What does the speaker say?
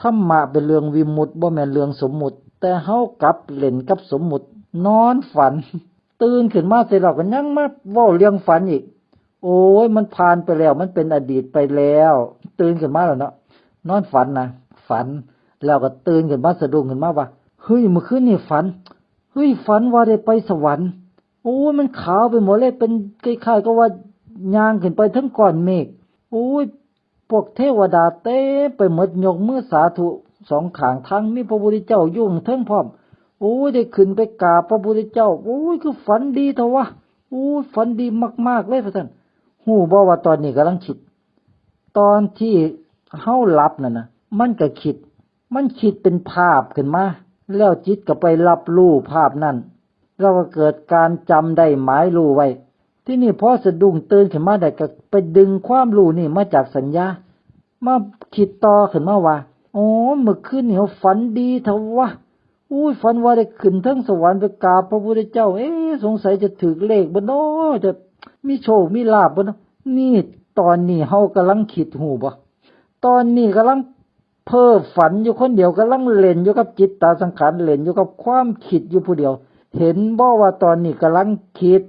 ທຳມະເປັນເລື່ອງວິມຸດ ບໍ່ແມ່ນເລື່ອງສົມມຸດ ແຕ່ເຮົາກັບຫຼິ້ນກັບສົມມຸດ ນອນຝັນ ຕື່ນຂຶ້ນມາເສັດແລ້ວກໍຍັງມາເວົ້າເລື່ອງຝັນອີກ. ໂອ້ຍ ມັນຜ່ານໄປແລ້ວ ມັນເປັນອະດີດໄປແລ້ວ. ຕື່ນຂຶ້ນມາແລ້ວເນາະ ນອນຝັນນະ ຝັນແລ້ວກໍຕື່ນຂຶ້ນມາ ສະດຸ້ງຂຶ້ນມາວ່າ ເຮີ້ຍ ມື້ຄືນນີ້ຝັນ ເຮີ້ຍ ຝັນວ່າໄດ້ໄປສະຫວັນ. ໂອ້ຍ ມັນຂາວໄປໝົດເລີຍ ເປັນຄ້າຍໆກັບວ່າຍ່າງຂຶ້ນໄປເທິງກ້ອນເມກ. ໂອ້ຍ ພວກເທວະດາເຕັມໄປໝົດ ຍົກມືສາທຸສອງຂ້າງທາງ ມີພະພຸດທະເຈົ້າຢູ່ເທິງພ້ອມ. ໂອ້ຍ ໄດ້ຂຶ້ນໄປກາບພະພຸດທະເຈົ້າ. ໂອ້ຍ ຄືຝັນດີແທ້ວະ ໂອ້ຍ ຝັນດີມາກໆເລີຍ ວ່າຊັ້ນ. ຮູ້ບໍ່ວ່າຕອນນີ້ກຳລັງຄິດ ຕອນທີ່ເຮົາຫຼັບນັ້ນນະ ມັນກໍຄິດ ມັນຄິດເປັນພາບຂຶ້ນມາ ແລ້ວຈິດກໍໄປຮັບຮູ້ພາບນັ້ນ ແລ້ວກໍເກີດການຈຳໄດ້ໝາຍຮູ້ໄວ້. ທີນີ້ພໍສະດຸ້ງຕື່ນຂຶ້ນມາໄດ້ ກໍໄປດຶງຄວາມຮູ້ນີ້ມາຈາກສັນຍາ ມາຄິດຕໍ່ຂຶ້ນມາວ່າ ໂອ້ ມື້ຄືນນີ້ຝັນດີແທ້ວະ ໂອ້ຍ ຝັນວ່າໄດ້ຂຶ້ນເທິງສະຫວັນໄປກາບພະພຸດທະເຈົ້າ. ເອ ສົງໄສຈະຖືກເລກບໍ່ນໍ ຈະມີໂຊກມີລາບບໍ່ນໍ. ນີ້ ຕອນນີ້ເຮົາກຳລັງຄິດ ຮູ້ບໍ່? ຕອນນີ້ກຳລັງເພ້ຝັນຢູ່ຄົນດຽວ ກຳລັງຫຼິ້ນຢູ່ກັບຈິດຕາສັງຂານ ຫຼິ້ນຢູ່ກັບຄວາມຄິດຢູ່ຜູ້ດຽວ. ເຫັນບໍ່ວ່າຕອນນີ້ກຳລັງຄິດ